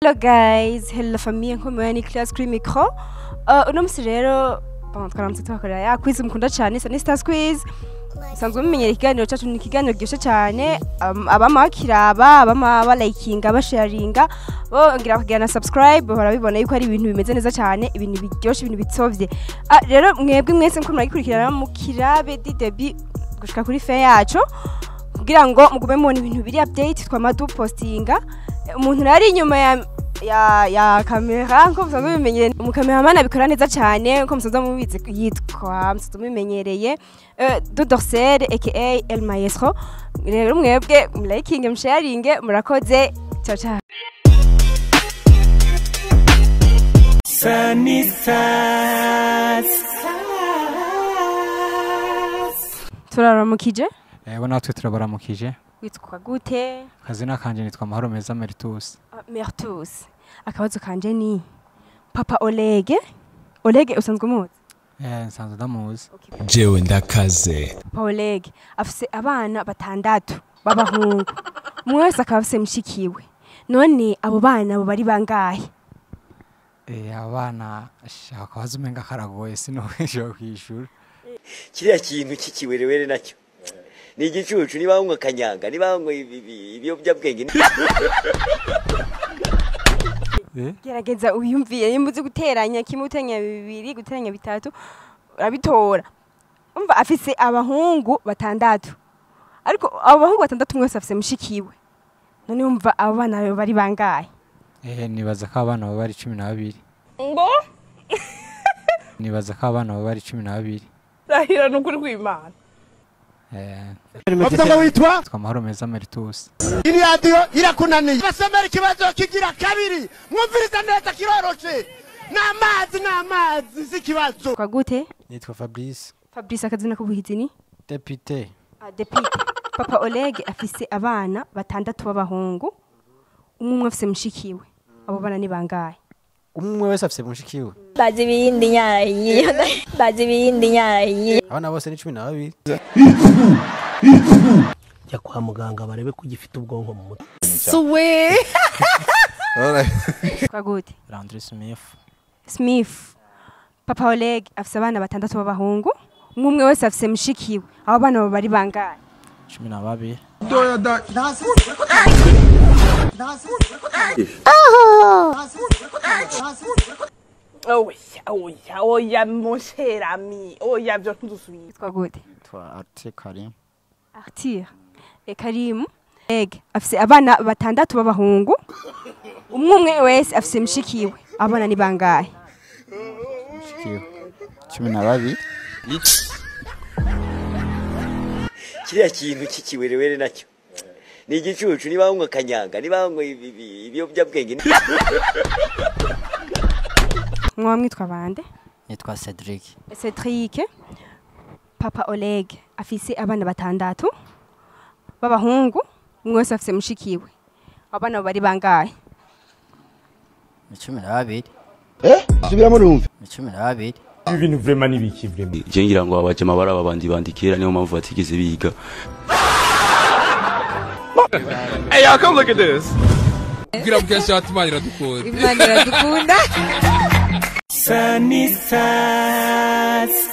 Hello guys, hello famille, nko ni Class kuri micro. Uno musi rero bon twaramutse tubakorera ya quiz mukunda cyane, Sunny Stars Quiz. Sanzwe mumenyera ikiganiro cyacu, ni ikiganiro giryoshe cyane, abama bakiraba, abama balikinga, basharinga, bongera kugira na subscribe, barabibona yuko ari ibintu bimeze neza cyane, ibintu biryoshe, ibintu bitsovye. Rero mwebwe mwese mko muragikurikirana mukirabe du début gushika kuri fin yacu kugira ngo mugume mubona ibintu biri update twama dupostinga. Umuntu ari inyuma ya kamera nko musanzwe mubimenyereye, umukameraman abikora neza cyane nko musanzwe mubizi, yitwa musanzwe mubimenyereye Dodorcel aka El Maestro. Rero mwebwe mulayikinge, musharinge, murakoze. Ciao ciao. Sunny Stars. Turaramukije. Ebo natwe turabaramukije. Witwa gute? Akazina kanje nitwa Mahoro Meza Mertus. Mertus. Akabazo kanje ni Papa Olege. Olege usanzwe umuzi? Nsanzwe ndamuzi. Okay. Jewe ndakaze. Papa Olege afise abana batandatu b'abahungu. Umwe wese akaba afise mushikiwe. None abo bana abo bari bangahe? Abana akabazo umenga karagoye sinobesha kwishura. Kiriya kintu kikiwerewere nacyo ni igicucu, niba banywa kanyanga, niba banywa ibiyobyabwenge. Gerageza uyumviye, nimba uzi guteranya kimwe, guteranya bibiri, guteranya bitatu, urabitora. Umva afise abahungu batandatu, ariko abo bahungu batandatu umwe wese afise mushikiwe. None umva abo bana bari bangahe? Nibaza ko abana baba ari 12. Ngo? Nibaza ko abana baba ari 12. Rahira nukuri kw'Imana. Bavuga witwa Mahoro Meza Mertus. Iri radio irakunaniye. Basomera ikibazo kigira kabiri. Mwumviriza neza kiroroshe. N'amazi n'amazi si kibazo. Kwa gute? Nitwa Fabrice. Fabrice akazina k'ubuhizi ni? Député. Député. Papa Olege afise abana batandatu b'abahungu. Umwe afise mushikiwe. Abo bana ni bangahe? Umwe wese afise mushikiwe. Bazi ibindi nyayi. Bazi ibindi nyayi. Abana bose ni 12. Jya kwa muganga barebe ko ugifite ubwonko mu mutwe. Suwe. Kwa gute? Landry Smith. Smith. Papa Oleg afise abana batandatu b'abahungu. Umwe wese afise mushikiwe. Abo bana bari bangahe? 12. Doya da. Oya, oya, oya, mon cher ami. Oya, byo ntuzusubire. Kwa gute? Nitwa Arthur Karim. Arthur. Karim. Eg afise abana batandatu b'abahungu. Umwe wese afise mushikiwe. Abana ni bangahe? Mushikiwe 12. Kiriya kintu kikiwerewere nacyo ni igicucu, niba banywa kanyanga, niba banywa ibiyobyabwenge. Mwa mwitwa bande? Nitwa Cedric. Cedric. Papa Oleg afise abana batandatu b'abahungu, umwe wese afise mushikiwe. Abana bari bangahe? Ni 12. Subiramo numve. Ni 12. Ibintu vraiment nibiki vraiment. Je ngira ngo abajema baraba bandi bandikira niyo mpamvu batigeze biga. Hey y'all, come look at this. Kugira mukesha Imana iradukunda. Imana iradukunda. Sunny Stars.